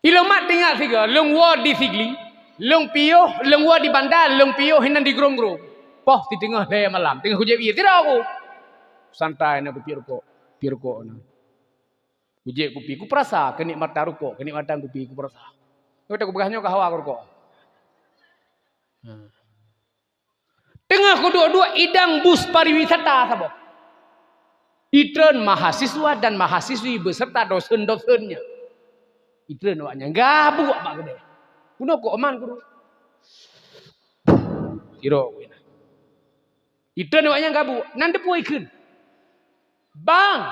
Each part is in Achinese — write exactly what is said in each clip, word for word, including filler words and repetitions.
Ilôn mak teuingat sigoe, lôn woe di Sigli, lôn piôh, lôn woe di Banda, lôn piôh hinan di Grong-Grong. Poh siteungoh lhèe malam, teungoh kujép ie, sidroe ku. Santai na kupiep rukok, piep rukok na. Kujép kupi, kupeurasa keunikmatan rukok, keunikmatan kupi, kupeurasa. Nyoe takupeugah nyoe ka hawa rukok. Ha. Teungoh kuduek-duek idang bus pariwisata saboh. Itreun mahasiswa dan mahasiswi beserta dosen-dosennya. Itreun awaknyan gabuek bak keudè. Kunoe kok man kudu. Sidroe ku inan. Itreun awaknyan gabuek, nan teupeu ikheun. "Bang,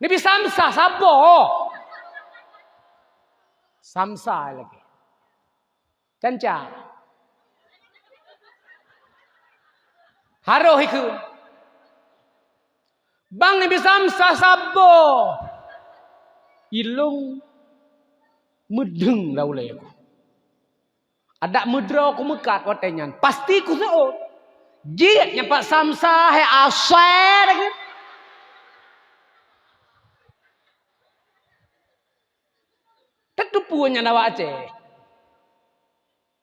neubi samsa saboh." Samsa lagèe. Kanca. Harôh ikheun. "Bang, neubi samsa saboh." Ilôn meudeueng lam ulèe ku. Adak meudroe kumeukat watèe nyan, pasti kuseuôt. Jeuet nyan pat samsa, hai asèe lagèe. Tateupeue nyan awak Aceh.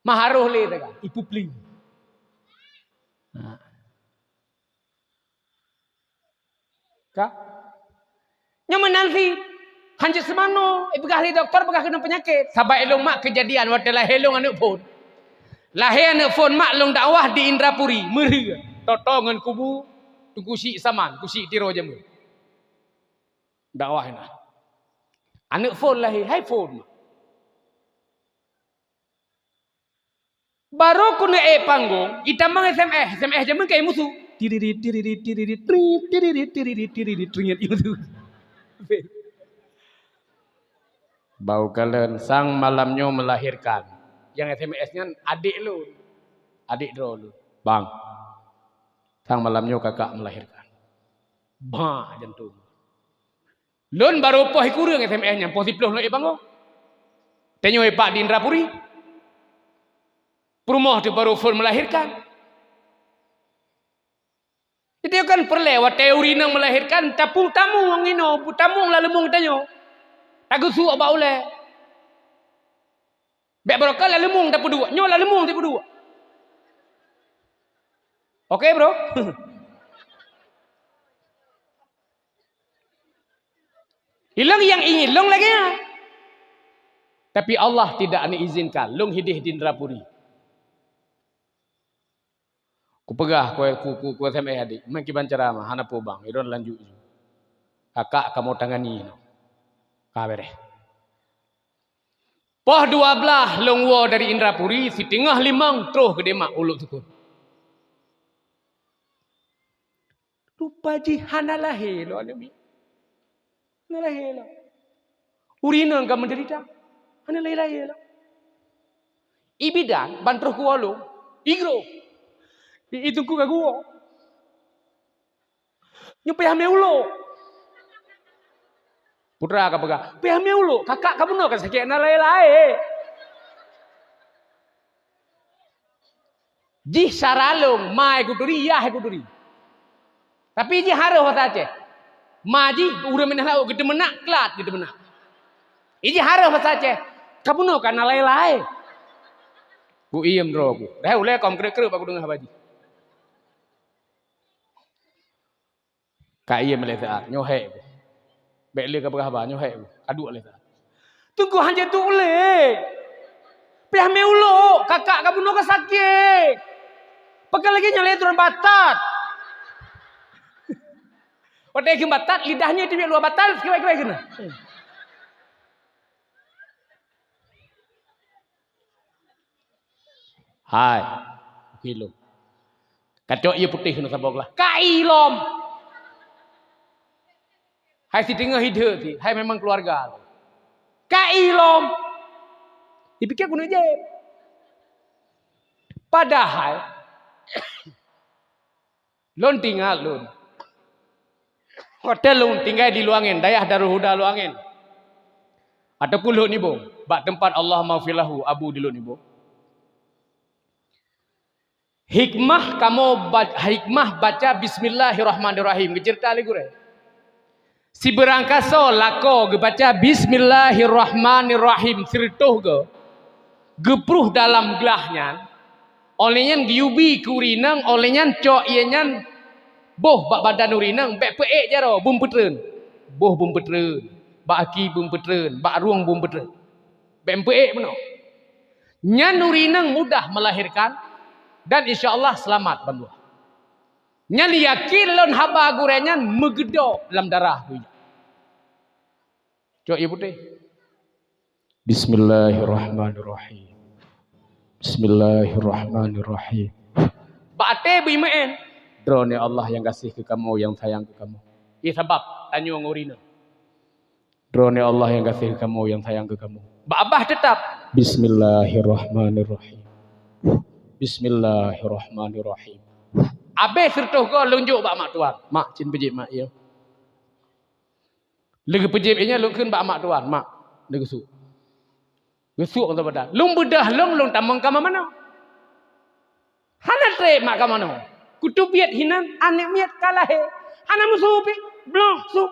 Meuharôh lé teuka, ipupling. Nah. Ka? Nyoe meunan cit, hanjeuet seumanoe, ipeugah lé dokto, peugah keuneuk peunyakét. Sabab ilôn mak keujadian watèe lahé lôn aneuk phôn. Lahé aneuk phôn mak lôn dakwah di Indrapuri, Meureu. Toto ngon kubu Teungku Syik Saman, Teungku Syik Tiro jameun. Dakwah inan. Aneuk phôn lahé, hai phôn mak. Barô keuneuk ék panggong, itamong S M S, S M S jameun ka imusu. Tiririt, tiririt, tiririt, trit, tiririt, tiririt, tiririt, tringat imusu. Bak u kalon, "Sang malam nyoe melahirkan." Nyang S M S nyan adék lôn. Adék droe lôn. "Bang, sang malam nyoe kakak melahirkan." Bah, jantong. Lôn barô poh sikureueng S M S nyan, poh siplôh lôn ék panggong. Tanyoe ipak di Indrapuri. Peurumoh teuh barô phôn melahirkan. Jadi kan peureulèe watèe ureueng inong melahirkan, tapeu tamu ngon inoe, tamu lam leumong tanyoe. Tageusuek bak ulèe. Bèk barokon lam leumong tapeuduek, nyoe lam leumong tapeuduek. Oke, bro? Ilôn nyang ingat lôn lagèe nyan. Tapi Allah tidak mengizinkan lôn hideh di Indrapuri. Kupeugah, ku, ku, ku, ku S M S adék, "Meukiban cara ma, hana peue bang, ilôn lanjut ju. Kakak kamoe tangani inoe." Ka bèrèh. Poh dua blaih lôn woe dari Indrapuri, siteungoh limong troh keudéh mak ulôn sukon. Rupa jih hana lahé lom aneuk miet. Hana lahé lom. Ureueng inong ka meudeurita. Hana lahé-lahé lom. Ibidan ban troh kuwoe lôn, igroh. I, i teungku ka guwoe. Nyoe payah mé ulôk. Putra ka peugah, "Payah mé ulôk, kakak ka bunoe ka sakét na laé-laé." Jih sara lôn, ma kuturi, yah kuturi. Tapi jih harôh basa Aceh. Ma jih ureueng minah laôt geuteumeunak, klat geuteumeunak. Jih harôh basa Aceh, "Ka bunoe ka na laé-laé." Ku iem droe ku. Dah ulèe kong kreuek-kreuek bak kudeungö haba jih. Ka iem lé saát, nyoe hék ku. Bèk lé ka peugah haba, nyoe hék ku. Ka duek lé saát. Teungku hana jeuet duek lé. Payah mé ulôk, kakak ka bunoe ka sakét. Pakon lagèe nyan lé droen batat. Watèe kheun batat, lidah nyoe teubiet luwa batat, kibai-kibai keunoe. Hai, kilo. Kacok ie putéh keunoe saboh glah. Ka ilom. Hai siteungoh ideuek ti, hai memang keluarga. Ka ilom. Dipike keuneuk jép. Padahai lôn teuingat lôn. Watèe lôn tinggai di Luangen, dayah Darul Huda Luangen. Ataupun Lhok Nibong, bak teumpat Allahummaghfir lahu Abu di Lhok Nibong. Hikmah kamoe ba-, hikmah baca Bismillahirrahmanirrahim, geuceurita lé gurèe. Sibeurangkasoe lakoe geubaca Bismillahirrahmanirrahim sireutôh goe, geupruh dalam glah nyan, óh lheueh nyan geuyue bi keu ureueng inong, óh lheueh nyan cok ié nyan boh bak badan ureueng inong, bék peuék jaroe, beumeupeutrön. Boh beumeupeutrön, bak aki beumeupeutrön, bak rueng beumeupeutrön. Bék meupeuék bunoe. Nyan ureueng inong mudah melahirkan dan insya Allah seulamat bandua. Nyan yakin lôn haba gurée nyan meugeudok lam darah geuh nyan. Cok ié putéh. Bismillahirrahmanirrahim. Bismillahirrahmanirrahim. Bak até beuimeuen. Droeneuh Allah nyang gaséh keu kamoe, nyang sayang keu kamoe. Ié sabab tanyoe ngon ureueng inong. Droeneuh Allah nyang gaséh keu kamoe, nyang sayang keu kamoe. Bak babah teutap. Bismillahirrahmanirrahim. Bismillahirrahmanirrahim. Abéh sireutôh goe lôn jok bak mak tuan. Mak, cit peujeuet mak ié. Lheueh geupeujeuet ié nyan lôn kheun bak mak tuan, "Mak, lheueh geusuk." Geusuk ngon sabada. Lôn beudôh lôn, lôn tamong kama manoe. Hana trép mak kama manoe. Kuteubiet hinan aneuk miet ka lahé. Hana meusu pih. Bloh, su.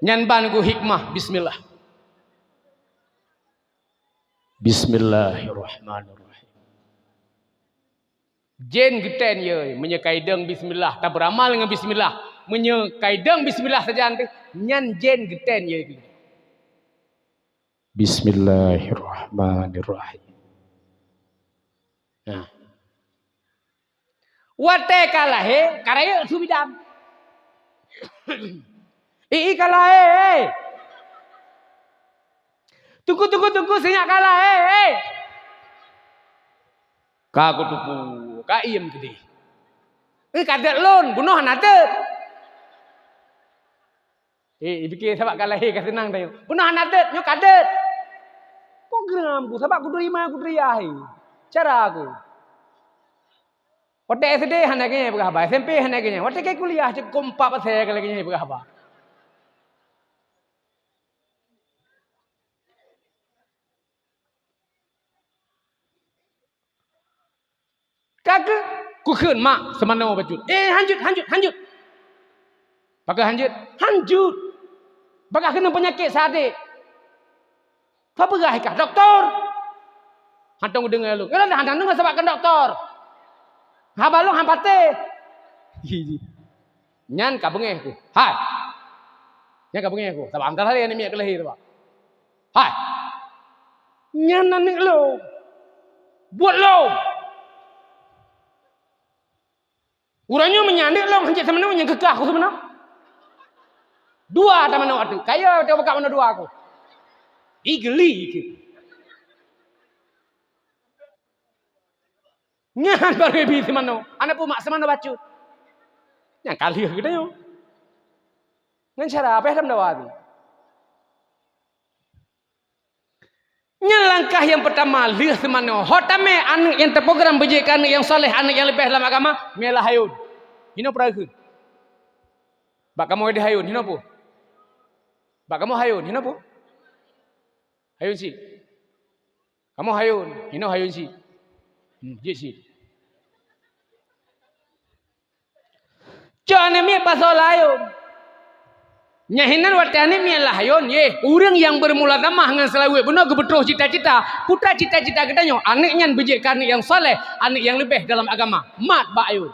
Nyan ban geuh hikmah bismillah. Bismillahirrahmanirrahim. Jén geutén yö, meunyoe ka idong bismillah, tabeuramal ngon bismillah. Meunyoe ka idong bismillah sajan teuh, nyan jén geutén yö. Bismillahirrahmanirrahim. Nah. Watée ka lahé, ka rayeuk su bidan. Ii ka lahé, hei! Teungku, teungku, teungku, sinyak ka lahé, hei! Ka kuteupeu, ka iem keudeh. Eh, ka deuet lôn, bunoe hana deuet. Eh, ipike sabab ka lahé ka seunang tanyoe. Bunoe hana deuet, nyoe ka deuet. Program bu, sabab kuteurima, kuteuriah, eh. Cara ku. Watée S D hana keunyan peugah haba, S M P hana keunyan. Watée ka kuliah cit kompak pasai ka lagée nyan peugah haba. Ka keuh kukheun mak seumanoe bacut. Eh, hanjeuet, hanjeuet, hanjeuet. Pakon hanjeuet? Hanjeuet. Bagaih keuneuk peunyakét sadék. Ka peugah i kah, "Doktor!" Hantom geudeungoe lôn. Nyan hana deungoe sabab kon doktor. Haba lôn han patéh. Nyan ka beungéh ku. Hai! Nyan ka beungéh ku. Sabab han ka lahé aneuk miet ka lahé sabab. Hai! Nyan aneuk lôn. Buet lôn. Uroe nyoe meunyo aneuk lôn hanjeuet seumanoe, nyang keu kah ku seumanoe. Dua ta manoe ateueh. Kayée teuh bak manoe dua ku. Ih, geli keuh. Nyan barô ibi seumanoe. Aneuk pumak seumanoe bacut. Nyang ka lheueh geutanyoe. Ngon cara abéh lam dawa tu. Nyan langkah nyang peutama lheueh seumanoe. Ho tamé aneuk nyang teuprogram beujeuet keu aneuk nyang saleh, aneuk nyang leubeh lam agama, miet lahayôn. Hinoe peuraheueun. Bak kamoe di hayôn, hinoe peue? Bak kamoe hayôn, hinoe peue? Hayôn cit. Kamoe hayôn, hinoe hayôn cit. Hmm, jeuet cit. Cok aneuk miet pasoe layôn. Nyan hinan watée aneuk miet lahayôn, yeh, ureuëng nyang beurmulazamah ngon seulaweuet bunoe geupeutroh cita-cita. Peue cita-cita geutanyoe, aneuk nyan beujeuet keu aneuk nyang saleh, aneuk nyang leubeh dalam agama. Mat bak ayôn.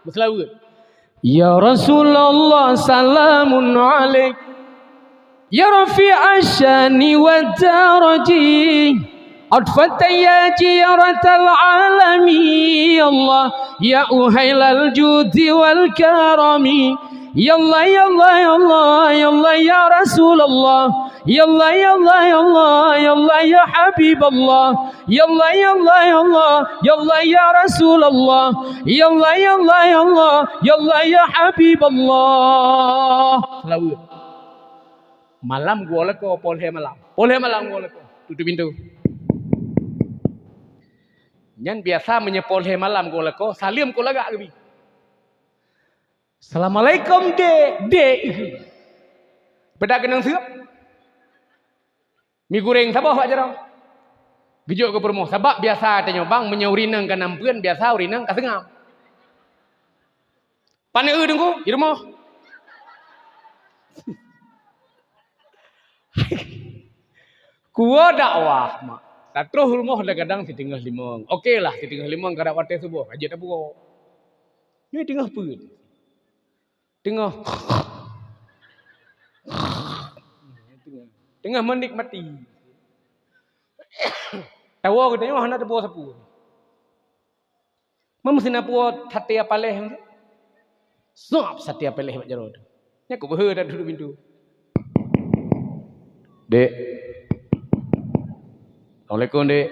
Beuseulaweuet. Ya Rasulullah, salamun alaik. Ya rafi'asy syani wad daraji, atfata ya jiyaratal alami, ya Allah, ya uhailal judi wal karami. Ya Allah, ya Allah, ya Allah, ya Allah, ya Rasulullah. Ya Allah, ya Allah, ya Allah, ya Allah, ya Habiballah. Ya Allah, ya Allah, ya Allah, ya Allah, ya Rasulullah. Ya Allah, ya Allah, ya Allah, ya Allah, ya Habiballah. Seulaweuet. Malam goe lakoe, poh lhée malam. Poh lhée malam goe lakoe. Tutup pintu. Nyan biasa meunyoe poh lhée malam goe lakoe, saleuem kon lagak geubi. "Assalamualaikum, Dek." "Dek." Peudak keunong seueb. Mi goreng saboh bak jaroe. Geujok keu peurumoh. Sabab biasa tanyoe bang, meunyoe ureuëng inong ka nam peuen, biasa ureuëng inong ka seungab. Pane eu Teungku, di rumoh. Kuwoe dakwah, mak. Tatroh rumoh kadang-kadang siteungoh limong. Oke lah, siteungoh limong karab watèe suboh, ka jeuet tapuwoe. Nyoe teungoh peue? Teungoh. Teungoh menikmati. Tawoe geutanyoe hana tapuwoe sapeue. Meunyoe na puwoe saté paléh, sop saté paléh bak jaroe teuh. Nyan kubeuhe dan duek pintoe. "Dek. Assalamualaikum, Dek."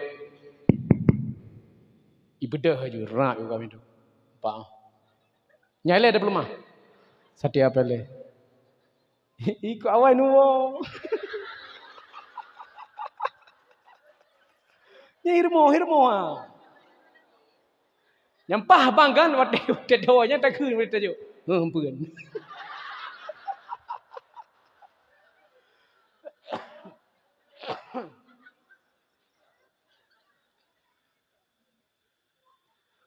Ibeudôh laju, rap ibuka pintoe. Pak. Nyan lé dapeuleumah. Saté paléh. Ikôt awai nuwoe. Nyan hireumoh, hireumoh, ha. Nyang paih bang kan, watèe, watèe dawa nyan takheun watèe tajok. Heuh, ampeuen.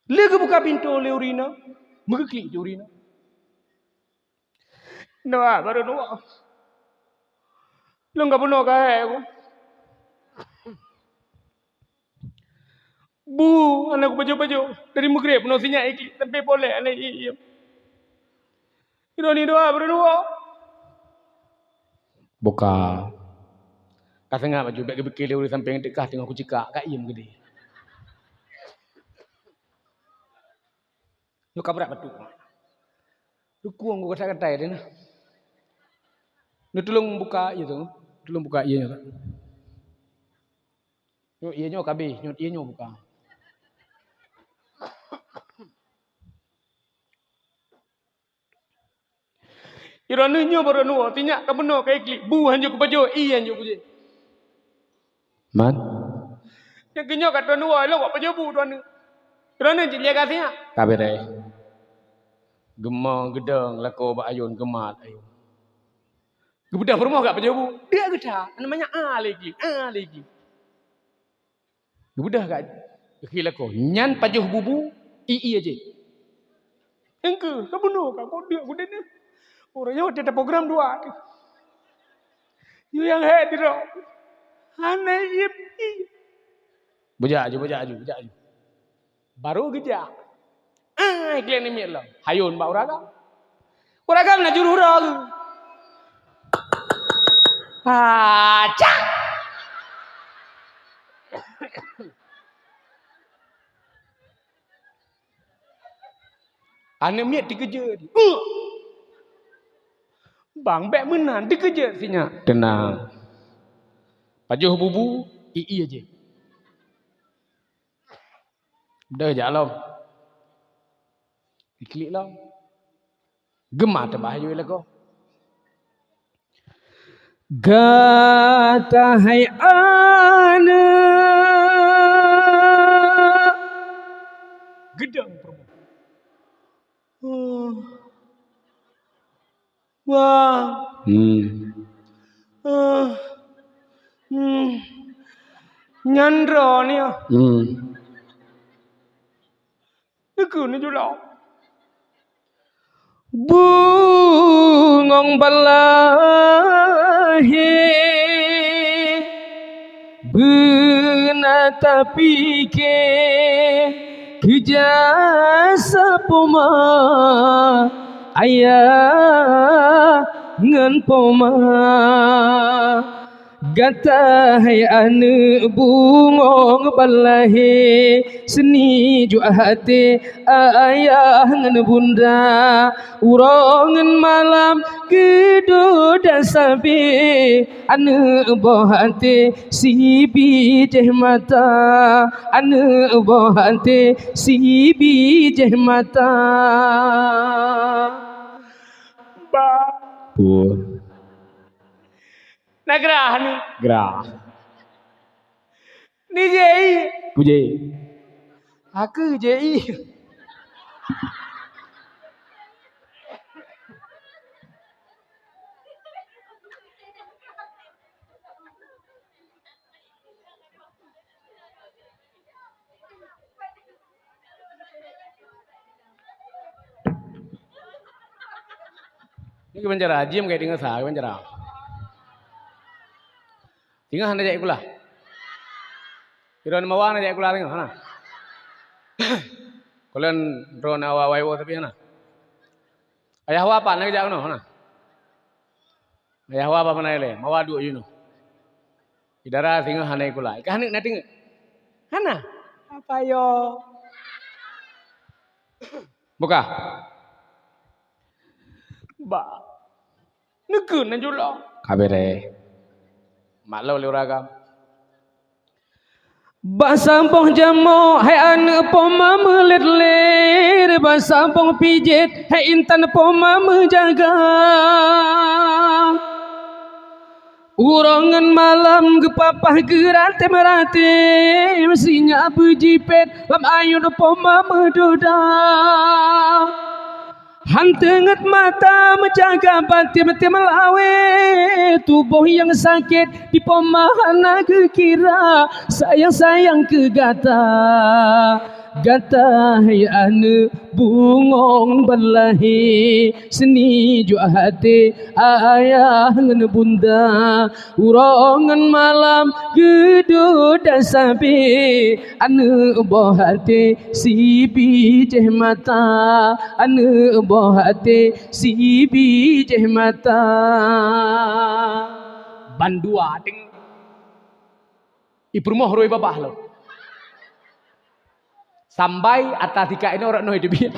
Lé geubuka pintoe lé ureueng inong, meugeuklik di ureueng inong. Noah, barô Noah. Lôn ka bunoe keuhai ku. Bu, hana kupajoh-pajoh. Dari Maghrib bunoe sinyak iklik sampai polek hana iem. Droeneuh dua, barô Noah. Buka. Ka seungab laju, bèk geupike lé ureueng sampéng teuka teungoh kucikak, ka iem keudéh. Nyoe ka brat batuk. Lukong ku gatai-gatai teuh na. Neutulông buka ié tu. Tulông buka ié nyoe. Nyoe ié nyoe ka abéh, nyoe ié nyoe buka. Droeneuh nyoe barô Noah, sinyak ka bunoe ka iklik, bu hanjeuet kupajoh, ié hanjeuet kujép. Man? Nyang keu nyoe ka droeneuh woe, lôn wak pajoh bu droeneuh. Droeneuh cit lé ka sinyak. Ka beureh. Geumong geudong lakoe bak ayôn, geumat ayôn. Geubeudôh peurumoh ka pajoh bu. Dia geuta, namanya alegi, alegi. Geubeudôh ka, geukhé lakoe. Nyan pajoh bu-bu, ié-ié jih. Engkeu, ka bunoe, ka bunoe, bunoe. Ureueng nyoe teuh program dua. Yue nyang hék sidroe. Hana ié-ié. Bujak aju, bujak aju, bujak aju. Barô geujak. Ai, klik namiet lom. Hayôn bak ureueng agam. Ureueng agam na juru uroe geuh. Ha, cak! Aneuk miet dikeujeuet. Bang, bèk meunan, dikeujeuet sinyak. Teunang. Pajoh bu-bu, ié-ié jih. Deuh jak lom. Diklik lom. Geumah teubah yue lagoe. Gata hai aneuk. Geudong peurumoh. Oh. Wah. Hmm. Ah. Hmm. Nyan droeneuh. Hmm. Neukheun neujulok. Bungong balahé. Beuna tapike keu jasa poma ayah ngon poma. Gata hai aneuk bungong balahé, seuni juak até ayah ngon bunda. Uroe ngon malam geuduek dan sabe, aneuk boh até sibijéh mata, aneuk boh até sibijéh mata. Ba. Puh. Na grah ni. Grah. Ni J I. Pu J I. Aku J I. Nyoe kiban cara, jim keu deungoe sa, kiban cara. Singoh hana jak sikula. Droeneuh Mawa hana jak sikula singoh, hana. Kalon droeneuh awai-awai woe tapi hana. Ayah Wa pat na geujak keunoe, hana. Ayah Wa pat meunan ilée, Mawa duek jinoe. Idara singoh hana sikula. Ikah aneuk na teungeut? Hana. Apa yo? Buka. Ba. Neukeun na jula. Kabere. Mak lo lé uragam. Bak saboh jamok hai aneuk poma meulet-let, bak saboh pijet hai intan poma meujaga. Uroe ngon malam geupapah geuratem-ratem, sinyak beujipet lam ayot poma meudoda. Han teungeut mata meujaga batem-tem lawé, tuboh nyang sakét di poma hana geukira. Sayang-sayang keu gata, gata hai aneuk bungong ban lahé, seuni juak até ayah ngon bunda. Uroe ngon malam geuduek dan sabe, aneuk boh até sibijéh mata, aneuk boh até sibijéh mata. Bandua deng. Ipeurumoh rui babah lom. Sambai atas tika inoe rot noe teubiet.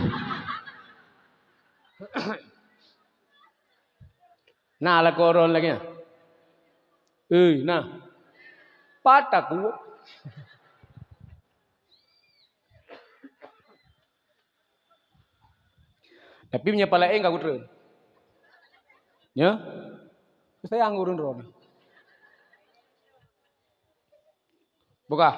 Na lakoe droen lagée nyan? Eh, na. Pat takue. Tapi meunyoe pala éng ka kutreun. Nyo? Sayang ureuëng droen. Buka.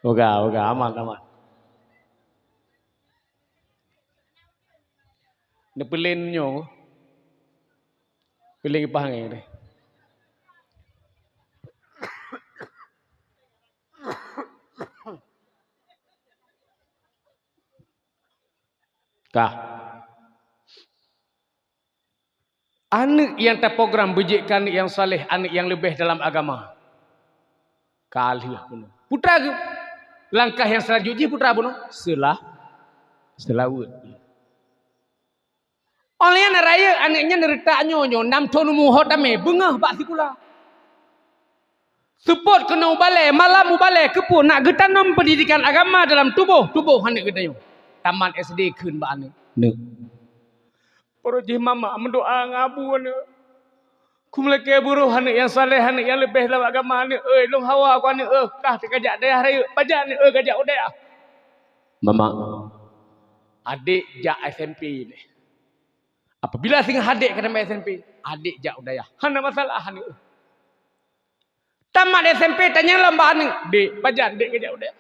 Oga, oga, aman, aman. Neupeulen nyoe. Peulen kipah angén deh. Ka. Aneuk nyang taprogram beujeuet keu aneuk nyang saleh, aneuk nyang leubeh dalam agama. Ka lheueh bunoe. Putra geuh, langkah nyang seulanjut jih putra bunoe. Seulah, seulaweuet. Óh lheueh nyan rayeuk aneuk nyan reutak nyoe, nyoe nam thon umu ho tamé, beungoh bak sikula. Seupôt keunoe u balée, malam u balée, keupeue nak geutanom peundidikan agama dalam tuboh, tuboh aneuk geutanyoe. Tamat S D kheun bak aneuk. Neuk. Peuruih jih mama meudoa ngon abu aneuk. Kumeulakée buroh aneuk nyang saleh, aneuk nyang leubeh lam agama aneuk, euy, lôn hawa ku aneuk, euy, kah teuka jak dayah rayeuk, pajan aneuk, euy, ka jak u dayah. Mama, adek jak S M P neh. Apabila singoh adek ka tamat S M P, adek jak u dayah. Hana masalah aneuk. Tamat S M P tanyong lom bak aneuk, "Dek, pajan dek ka jak u dayah?"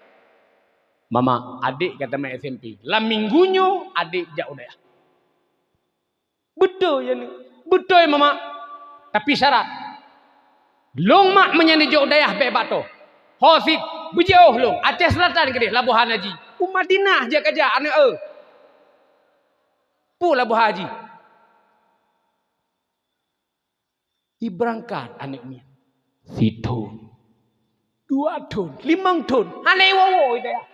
"Mama, adek ka tamat S M P. Lam minggu nyoe adek jak u dayah." "Beutôi, ya neuk?" "Beutôi, Mama. Tapi syarat. Lôn mak meunyan neujak u dayah bèk bak toh. Ho sit, beujiôh lôn, Aceh Selatan keudeh, Labuhan Haji. U Madinah jak ka jak aneuk eu." "Peue Labuhan Haji?" Ibeurangkat aneuk miet. Sithon. Dua thon, limong thon. Hana iwoe-woe i dayah.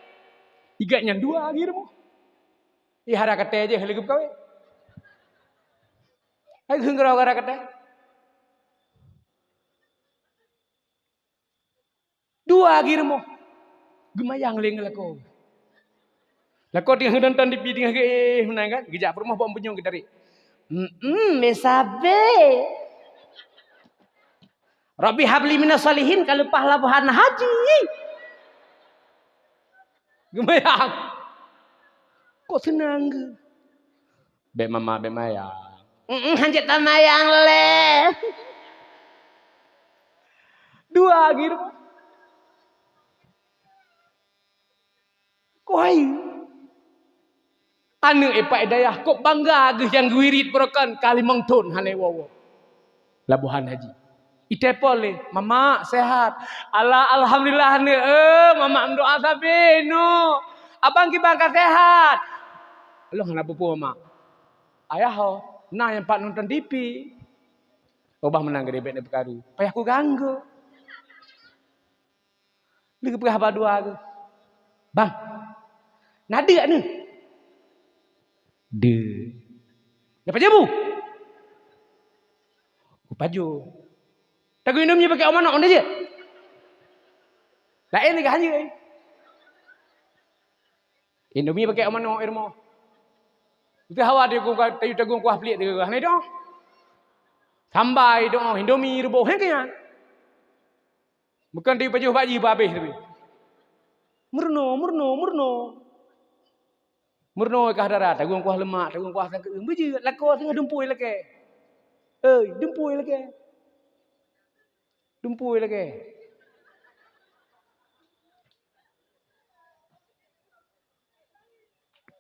Igat nyan dua lagi rumoh. Ih, hara katée jih lagée beukawén. Hai geunggurau hara katée. Dua lagi rumoh. Geumayang lé ngon lakoe. Lakoe teungoh nonton T V, teungoh geuéh meunan kan, geujak peurumoh bak bunyong geutarek. "Mm-mm, mé sabe. Rabbi habli minas shalihin ka leupah Labuhan Haji." Geumayang. Kok seunang geuh. "Bèk mama, bèk mayang." "Mm-mm, hanjeuet tamayang lé." Dua lagi rumoh. Kok hai? Aneuk ipak i dayah, kok bangga geuh nyang geuwirit barokan ka limong thon hana iwoe-woe. Labuhan Haji. Itelepon lé, "Mamak, sehat?" "Alah, alhamdulillah, neuk. Eh, mamak meudoa sabe, neuk. Abang kiban ka sehat?" "Lôn hana peue-peue, Mamak." "Ayah ho, na nyang pat nonton T V." "Oh, bah meunan geuh, bèk neupeukaru. Payah kuganggu." Lheueh geupeugah bak dua geuh, "Bang, na deuk nyoe?" "Deuk." "Na pajoh bu?" "Kupajoh." "Tagun Indomie pakèk ôn manok, na jeuet?" "Laén lagèe nyan jeuet." Indomie pakèk ôn manok, i rumoh. Teuhawa tayue tagun kuah pliek teuh, hana idoe. Samba idoe, Indomie reubôh, hana keuh nyan. Bukon tayue pajoh bak jih, bah abéh tapi. Meurunoe, meurunoe, meurunoe. Meurunoe kah dara, tagun kuah leumak, tagun kuah sangkeu'eueng. Beujeuet, lakoe singoh dumpôi lakèe. Hei, dumpôi lakèe. Dumpôi lakèe.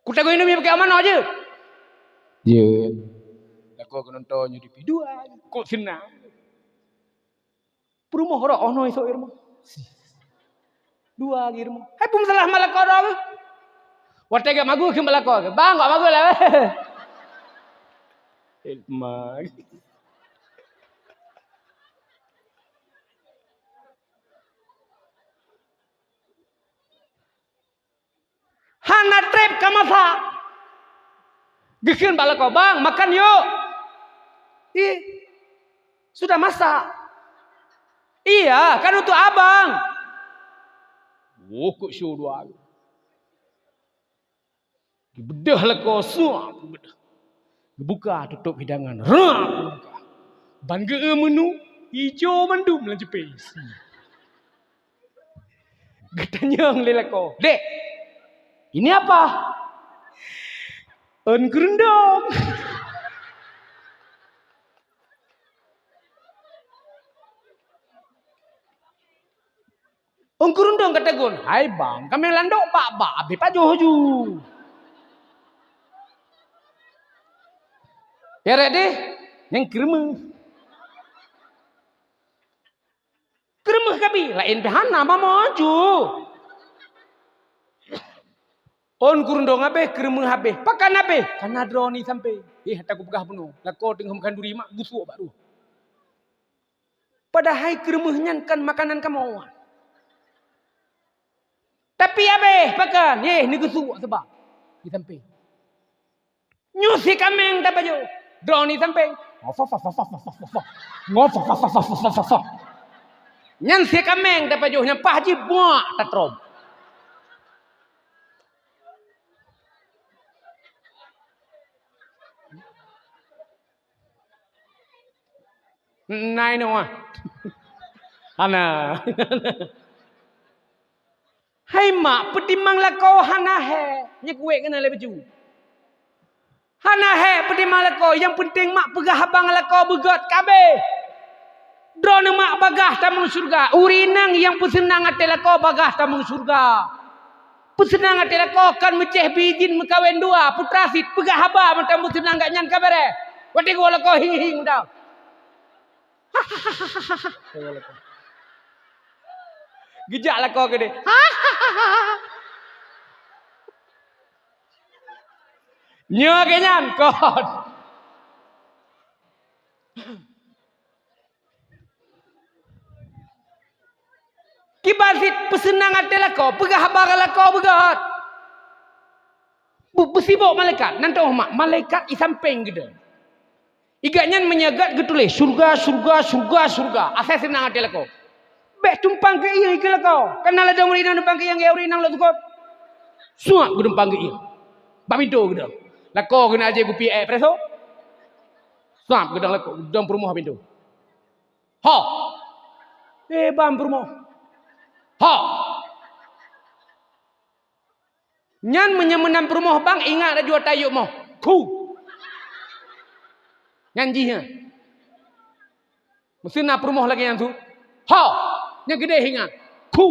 "Kutagun Indomie pakèk ôn manok jeuet?" "Jeuet." Lakoe geunonton nyoe di pi dua. Kok seunang. Peurumoh rot, oh noe isok i rumoh. Dua lagèe i rumoh. Hai, peue masalah mak lakoe droe geuh? Watèe gèt magun kheun bak lakoe geuh, "Bang, gèt magun lah." Hikmah. Hana trép ka masak. Geukheun bak lakoe, "Bang, makan yuk." "Ih, sudah masak." "Iya, kan untuk abang." Woe kok syu dua. Geubeudôh lakoe, suap geubeudôh. Geubuka tutôp hidangan, rap geubuka. Ban geu-eu meunu, ijo mandum lam ceupée. Geutanyong lé lakoe, "Dek, ini apa?" "Ôn keureuntong." "Ôn keureuntong ka tagun." "Hai bang, kaméng landok bak-bak, abéh pajoh ju." "Ya rek deh, nyang keureumeung." "Keureumeung kabi, laén pih hana, mamoe ju." "Ôn keureuntong abéh, keureumeung abéh, pakan abéh?" "Kana droeneuh sampé." "Eh, ata kupeugah bunoe, lakoe teungoh meukan duri mak geusuek bak ruh." Padahai keureumeung nyan kan makanan kamoe. Tapi abéh pakan, yeh, neugeusuek seubab di sampéng. Nyoe si kaméng tapajoh, droeneuh sampéng. Nyan si kaméng tapajoh, nyang paih jih buak tatrom. Nai noe. Hana. Hai mak, peutimang lakoe hana hék. Nyan kuwék keunan lé baju. Hana hék peutimang lakoe, nyang peunteng mak peugah haba ngon lakoe beugöt kabéh. Droeneuh mak bagaih tamong syeuruga, ureueng inong nyang peuseunang até lakoe bagaih tamong syeuruga. Peuseunang até lakoe kon meucéh bi idin meukawen dua, putra sit peugah haba mantong peuseunang gobnyan ka beureh. Watèe geuwoe lakoe hing-hing mantong. Geujak lakoe keudeh. Nyoe keuh nyan kon. Kiban sit peuseunang até lakoe, peugah haba lakoe beugöt. Beu-, beusibok malaikat, nan teuh mak, malaikat i sampéng geude. I gobnyan meunyoe göt geutuléh, "Syeuruga, syeuruga, syeuruga, syeuruga." Asai seunang até lakoe. "Bèk tumpang keu ié," kheun lakoe. Kana ladôm ureueng inong tumpang keu ié, ureueng inong lôn seukôt. Suap geutumpang keu ié. Bak pintoe geude. Lakoe keunan aje gupi èk preso. Suap geudong lakoe, geudong peurumoh bak pintoe. "Ho!" "Eh, ban peurumoh." "Ho!" Nyan meunyoe meunan peurumoh bang, ingat laju ata yôk moh. Khu! Nyan jih nyan. Meusé na peurumoh lagèe nyan su. Ho! Nyan keudeh ingat. Khu!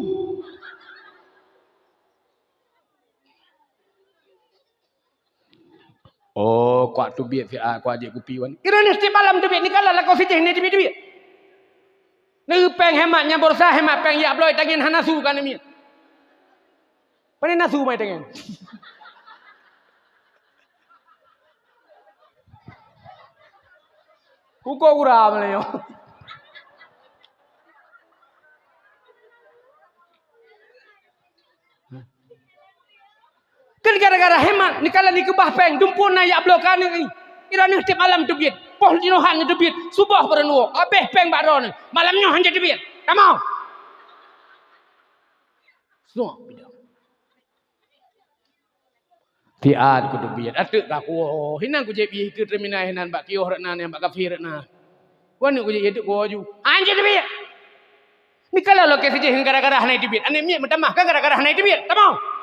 Oh, kuat teubiet siat, kuat jép kupi wan. Droeneuh tiep malam teubiet, nikalah lakoe sijih nyan teubiet-teubiet. Neu péng hemat nyan, borsa hemat péng, jak bloe tangen hana su ka neumiet. Pane na su mai tangen. Uko gura meulayeue. Kan gara-gara hemat, nikalah nikeubah péng, dumpue na jak bloe keu aneuk nyoe. Droeneuh tiep malam teubiet, poh jinoe han teubiet, suboh baroe neuwoe, abéh péng bak droeneuh. Malam nyoe han teubiet. Tamong. Suak bidang. Tiat kuteubiet, ateueh ka kuwoe. Hinan kujép ié keu terminal hinan bak kiôh rot nan, nyang bak kafe rot nan. Wan kujép ié teuk kuwoe ju. Anjeuet teubiet. Nikalah lakoe sijih ngon gara-gara hana teubiet. Aneuk miet meutamah kan gara-gara hana teubiet. Tamong.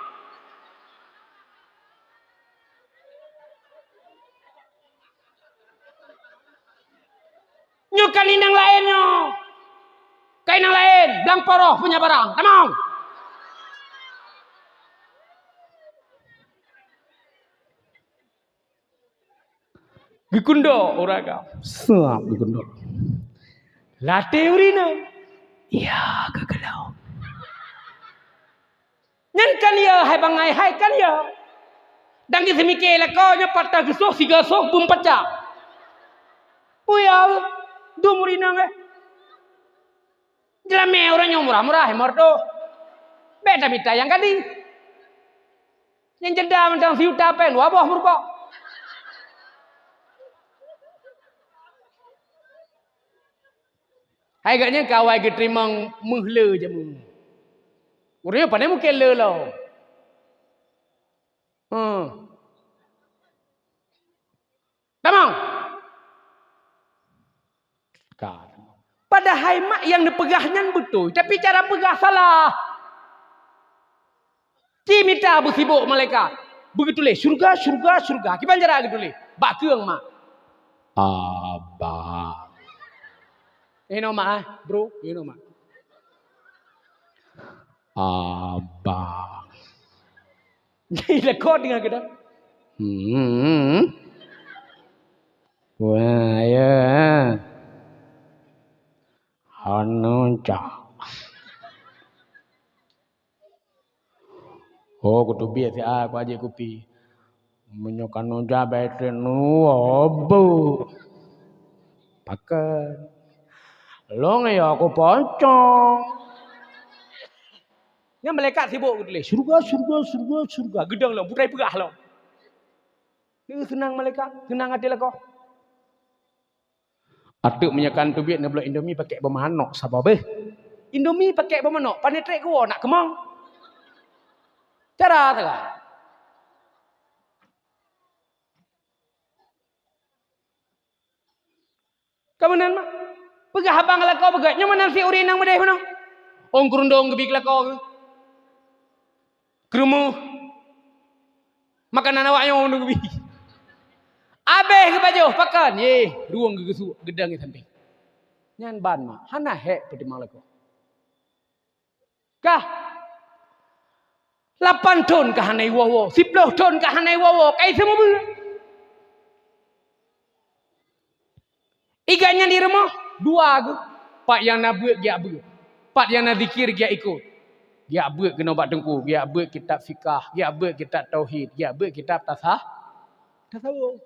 Nyoe kan inong laén nyoe. Ka inong laén, blang poroh punya barang. Tamong. Geukundo ureueng agam. Seuap geukundo. Lateh ureueng inong. Ya, geukeulong. Nyan kan ya, hai bangai, hai kan ya. Dan di seumiké lakoe nyoe pat tageusoh siga soh beumpacak. Peue ya, dum ureueng inong eh. Jeulamé ureueng nyoe murah-murah, hai meureutôh. Bèk tamita nyang gadih. Nyang jeuda mantong sijuta péng dua boh meurumpok. Hai geuh nyan ka awai geuteurimong meuh le jameun. Ureueng nyoe pane mungken le lom. Hmm. Tamong. Ka. Padahai mak nyang neupeugah nyan beutôi, tapi cara peugah salah. Ci mita beusibok malaikat. Beugeutuléh, "Syurga, syurga, syurga." Kiban cara geutuléh? Bak keueng mak. Abang. Inoe mak, eh, bro, inoe mak. Abang. Jadi lakoe teungoh keudeh. Hmm. Wah, ya. Hana cak. Oh, kuteubiet siat, kuaji kupi. Meunyoe kanoe jabai teuh nuwoe beu. Pakon. Lôn ya kupocong. Nyan malaikat sibok geutuléh, "Syurga, syurga, syurga, syurga." Geudong lom, putai peugah lom. Neu seunang malaikat, seunang até lakoe. Ateueh meunyoe ka teubiet neubloe Indomie pakèk beumanok saboh beuh. Indomie pakèk beumanok, pane trek geuwoe nak keumong. Cara sagai. Ka meunan mak. Peugah abang lakoe beugèt, nyoe meunan si ureueng inong meudeh meunoe. Ôn keurundong geubi keu lakoe geuh. Keurumoh. Makanan awak nyoe nunggu bi. Abéh geupajoh pakan, yeh, ruweueng geugeusuek, geudang di sampéng. Nyan ban mak, hana hék peutimang lakoe. Kah? Lapan thon ka hana iwoe-woe, siploh thon ka hana iwoe-woe, kai seumeubeuet. Iga nyan di rumoh, dua geuh. Pat nyang na beuet, geujak beuet. Pat nyang na zikir, geujak ikot. Geujak beuet keunoe bak teungku, geujak beuet kitab fikah, geujak beuet kitab tauhid, geujak beuet kitab tasah-, tasawuf.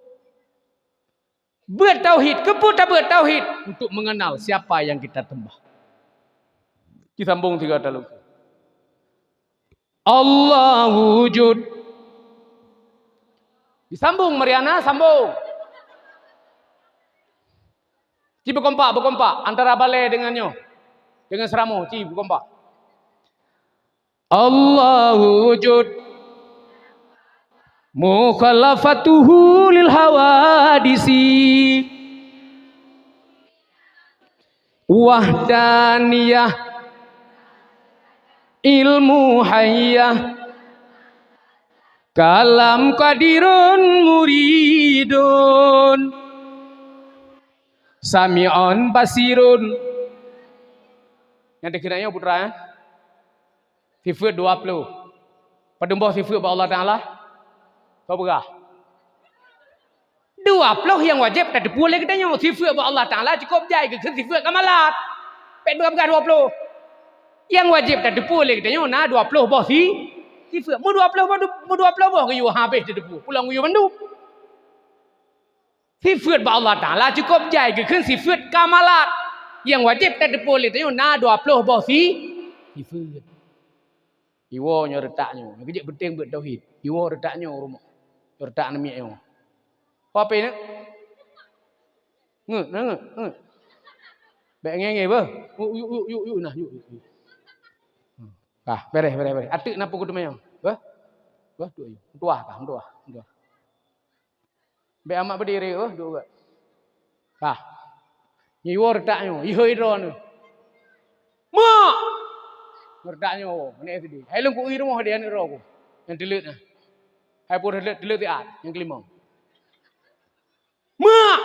Beuet tauhid, keupeue tabeuet tauhid? Untuk mengenal siapa yang kita sembah. Disambong sigoe taleueng. Allahu wujud. Disambung Mariana, sambung. Ci beukompak, beukompak antara balè dengan nyoe. Dengan seuramoe, ci beukompak. Allahu wujud. Mukhalafatuhu lil hawadisi. Wahdaniyah, ilmu hayyah, kalam qadirun muridun, sami'un basirun. Nyang teukeunai nyoe putra, eh? Sifeuet dua ploh. Padum boh sifeuet bak Allah Taala? Soe peugah? Dua ploh nyang wajéb tateupeue lé geutanyoe. Sifeuet bak Allah Taala cukôp jai geukheun sifeuet kamalat. Bèk peugah-peugah dua ploh. Nyang wajéb tateupeue lé geutanyoe na dua ploh boh si, sifeuet. Meu dua ploh boh, meu dua ploh boh geuyue habéh tateupeue. Pulang geuyue mandum. Sifeuet bak Allah Taala cukôp jai geukheun sifeuet kamalat. Nyang wajéb tateupeue lé geutanyoe na dua ploh boh si, sifeuet. Iwoe nyoe reutak nyoe. Nyoe keuh jeuet peunteng beuet tauhid. Iwoe reutak nyoe u rumoh. Nyoe reutak aneuk miet nyoe. Ho ape nyoe? Ngeut, na ngeut, ngeut. Bèk ngenge beuh. Yuk, yuk, yuk, yuk, yuk, nah, yuk, yuk, yuk. Hmm. Bah, bèrèh, bèrèh, bèrèh. Ateuek na peue kuteumanyong. Beuh. Beuh, duek yuk. Meutuah kah, meutuah, meutuah. Bèk amat beudiri, oh, duek geuh. Kah. Nyoe iwoe reutak nyoe, ihôi droe nyoe. Mak! Reutak nyoe, aneuk S D. Hai lôn ku'i rumoh deh aneuk droe ku. Nyang teuleuet nyan. Hai pue teuleuet, teuleuet siat, nyang keulimong. Mak!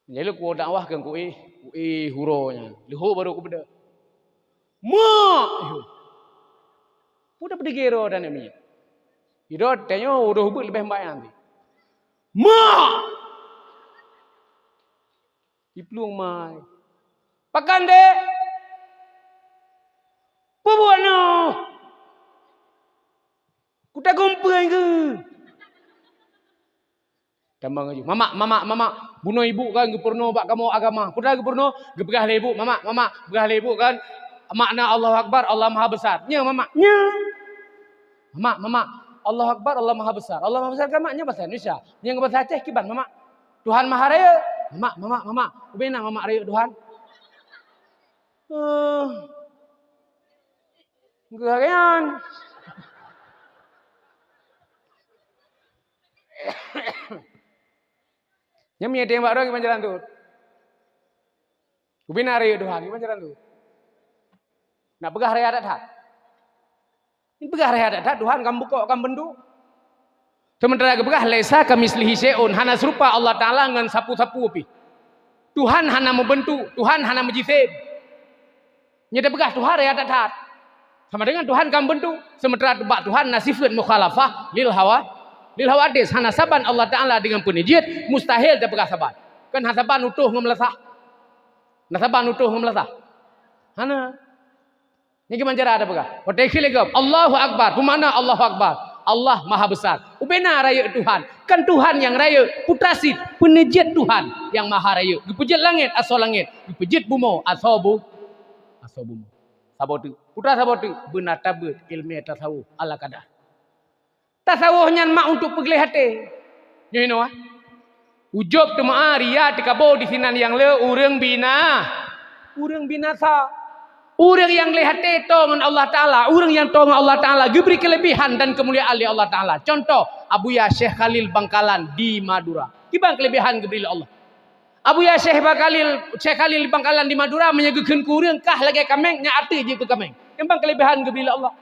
Jadi lôn kuwoe dakwah keu ku'i, ku'i uroe nyan. Leuhô barô kupeudeuh. Mak! Peue tapeudeuh gèt droe dan aneuk miet. Di droe tanyoe uroe beuet leubeh mbayang ti. Mak! Iplueng mai. Pakon deh? Peue buet nyoe? Kutagong peue keuh? Tamong laju. Mamak, mamak, mamak. Bunoe ibu kan geupeurunoe bak kamoe agama. Peue geupeureunoe? Geupeugah lé ibu, mamak, mamak. Peugah lé ibu kan makna Allahu Akbar, Allah Maha Besar. Nyo, mamak. Nyo. Mamak, mamak. Allahu Akbar, Allah Maha Besar. Allah Maha Besar kan, mak, nyo bahasa Indonesia. Nyang bahasa Aceh kiban, mamak. Tuhan Maha Rayeuk. Mamak, mamak, mamak. Ubena mamak rayeuk Tuhan. Eh. Geuh nyan. Nyan meunyo teuh bak droe kiban jalan tu. Ubena rayeuk Tuhan, kiban jalan tu. Nak peugah raya that-that. Peugah raya that-that, Tuhan kan bukok, kan beuduek. Seumeuntara geupeugah, "Laisa kamitslihi syai'un," hana seurupa Allah Taala ngon sapeue-sapeue pih. Tuhan hana meubeuntuk, Tuhan hana meujisém. Nyoe tapeugah Tuhan raya that-that. Sama dengan Tuhan kan beuduek, seumeuntara bak Tuhan na sifeuet mukhalafah lil hawa, lil hawadis. Hana saban Allah Taala deungon peuneujeuet, mustahil tapeugah saban. Kan hana saban utôh ngon meulasah. Na saban utôh ngon meulasah? Hana. Nyoe kiban cara tapeugah. Watèe kheun lé gob, Allahu Akbar. Peue makna Allahu Akbar? Allah Maha Besar. Ubena rayeuk Tuhan. Kan Tuhan nyang rayeuk, putra cit, peuneujeuet Tuhan nyang Maha Rayeuk. Geupeujeuet langèt asoe langèt, geupeujeuet bumoe asoe bu-, asoe bumoe. Saboh teuk. Peue saboh teuk? Beuna tabeuet ileumèe tasawuf ala kadar. Tasawuf nyan mak untuk peugleh até. Nyoe hinoe, ah. Ujôb teuma ria teukaboh di sinan nyang le ureueng bina-, ureueng binasa. Ureueng nyang gleh até toe ngon Allah Taala, ureueng nyang toe ngon Allah Taala geubri keuleubehan dan keumuliaan lé Allah Taala. Contoh, Abuya Syekh Khalil Bangkalan di Madura. Kiban keuleubehan geubri lé Allah. Abuya Syekh Bangkalil, Syekh Khalil Bangkalan di Madura, meunyoe geukheun keu ureueng kah lagèe kaméng, nyan ateueh jih keu kaméng. Kiban keuleubehan geubri lé Allah.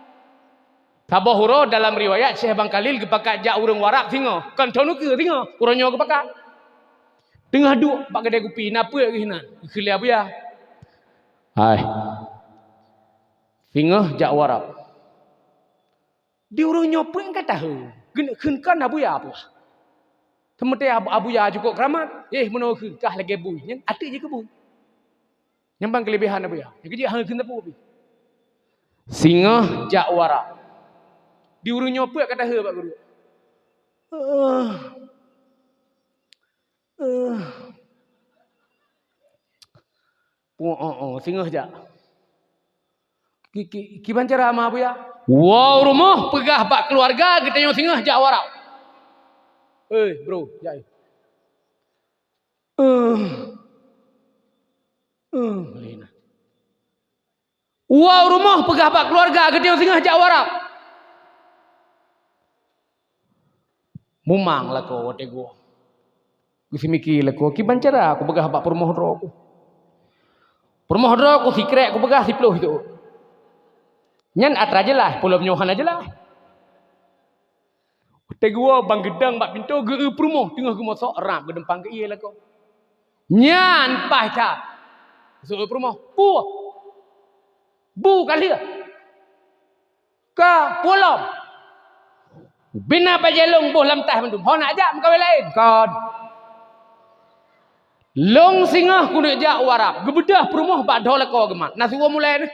Saboh uroe dalam riwayat Syekh Bangkalil geupakat jak ureueng Warab singoh, kon thon ukeue singoh, uroe nyoe geupakat. Teungoh duek bak keudè kupi, na peuet geuh inan, geukheun lé Abuya. Hai, singoh jak Warab. Di ureueng nyoe peuet ka tahu, kheun, kheun kon Abuya peugah. Teumeuté Abu-, Abuya cukôp keuramat, eh, meunoe kheun kah lagèe bui, nyan ateueh jih keu bui. Nyan ban keuleubehan Abuya. Nyang keujeuet hana kheun sapeue pih. Singoh jak Warab. Di ureueng nyoe peuet ka tahu bak guru. Eh. Eh. Pu-, oh, oh, singoh jak. Ki, ki, kiban cara ma Abuya? Woe u rumoh peugah bak keuluwarga geutanyoe singoh jak Warab. Eh, bro, jak, eh. Eh. Eh, lé na. Woe u rumoh peugah bak keuluwarga geutanyoe singoh jak Warab. Mumang lakoe watèe geuwoe. Geuseumiki lakoe, kiban cara kupeugah bak peurumoh droe ku. Peurumoh droe ku sikrek kupeugah siploh itu. Nyan atra jeulaih, peulom nyoe hana jeulaih. Watèe geuwoe ban geudong bak pintoe geu-eu peurumoh teungoh geumosok rab geudumpang geu-ie lakoe. Nyan paih that. Seuôt peurumoh, "Peue? Bu ka lheueh? Ka peue lom?" Bina bajée lôn boh lam taih mandum. Ho nak jak meukawen laén? Kon. Lôn singoh keuneuk jak u Arab. Geubeudôh peurumoh bak dho lakoe geumat. Na siwoe mulai neh.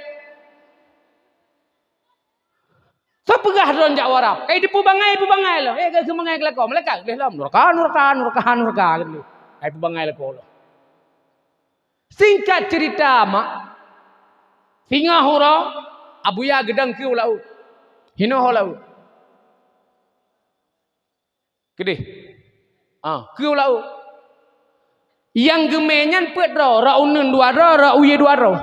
Soe peugah droen jak u Arab? Kai teupeu bangai, peubangai lom. Eh, ka keu bangai keu lakoe. Malaikat geuleh lom. Nurka, nurka, nurka, nurka. Kai peubangai lakoe lom. Singkat cerita, mak, singoh uroe, Abuya geudong keu u laôt. Hinoe ho laôt. Keudeh. Ah, keu u laôt. Nyang geumé nyan peuet droe, rot uneun dua droe, rot u yue dua droe.